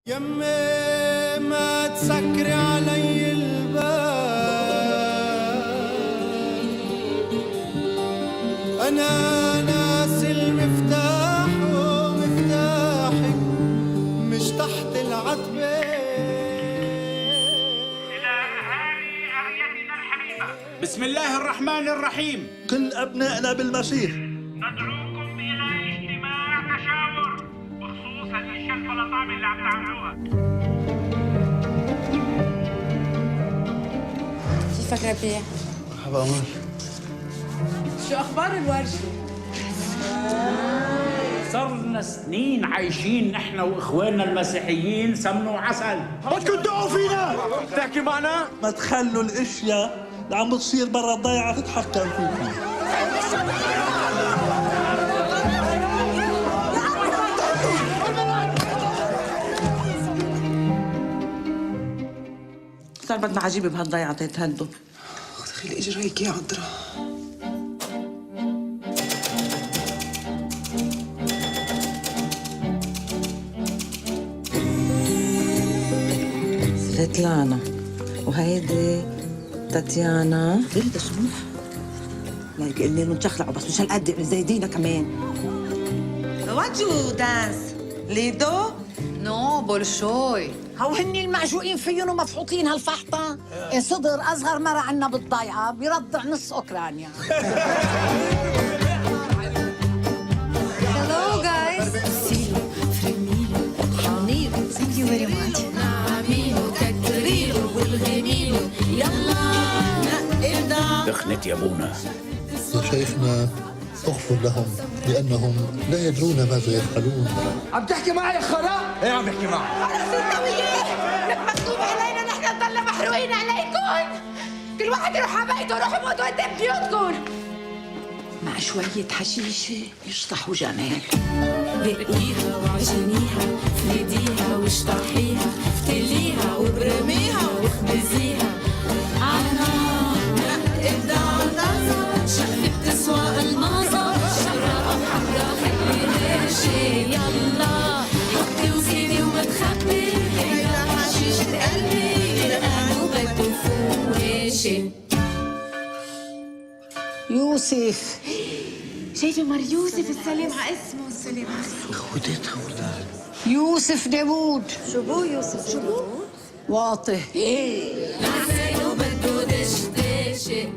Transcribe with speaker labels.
Speaker 1: يمي ما تسكري علي الباب، أنا ناس المفتاح ومفتاحك مش تحت العتبة.
Speaker 2: إلى أهالي قريتنا الحبيبة،
Speaker 3: بسم الله الرحمن الرحيم.
Speaker 4: كل أبنائنا بالمسيح.
Speaker 2: ندعوكم إلى اجتماع تشاور بخصوص هالأشياء الفلطامة اللي عم تعملوها.
Speaker 5: كيفك ربيع؟
Speaker 4: مرحبا أمال.
Speaker 5: شو أخبار الورشة؟
Speaker 3: صرنا سنين عايشين نحن واخواننا المسيحيين سمن وعسل.
Speaker 4: بدكم تدعوا فينا؟ تحكي معنا؟ ما تخلوا الاشياء اللي عم بتصير برا الضيعة تتحكم فيكم.
Speaker 6: صار بدنا عجيبة بهالضيعة تتهدوا.
Speaker 7: دخل اجريك يا عذرا.
Speaker 6: سفيتلانا وهيدي تاتيانا. ليه شو؟
Speaker 8: لايك قلنا لهم تشخلعوا بس مش هالقد زايدينا كمان.
Speaker 6: What you dance؟ ليدو؟
Speaker 5: no بولشوي.
Speaker 9: هو هني المعجوقين فيهم ومفحوطين هالفحطة. صدر أصغر مرة عنا بالضيعة بيرضع نص أوكرانيا.
Speaker 5: Hello guys. Thank you very much.
Speaker 3: دخنت يا ابونا.
Speaker 4: يا شيخنا اغفر لهم لأنهم لا يدرون ماذا يفعلون.
Speaker 1: عم تحكي معي يا خرا؟ ايه عم بحكي معك.
Speaker 9: خلص انت وياه، لك مكتوب علينا نحن نضلنا محروقين عليكم. كل واحد يروح على بيته، روحوا موتوا قدام بيوتكم.
Speaker 8: مع شوية حشيشة يشطحوا جمال.
Speaker 10: دقيها وعجنيها، فرديها واشطحيها، فتليها وبرميها واخبزيها عالنار. ابداع طازة، شقفة بتسوى المازة، شقرا أو حمرا خلي هاشي. يلا حطي وزيدي وما تخبي، هيدا حشيشة قلبي غرقان وبده فواشي.
Speaker 9: يوسف
Speaker 5: شايفة مار يوسف، السلام على اسمه، السلام على اسمه.
Speaker 9: يوسف داوود.
Speaker 5: شو بو يوسف؟ شو بو؟
Speaker 9: واطي.
Speaker 10: عسل وبده دشداشة.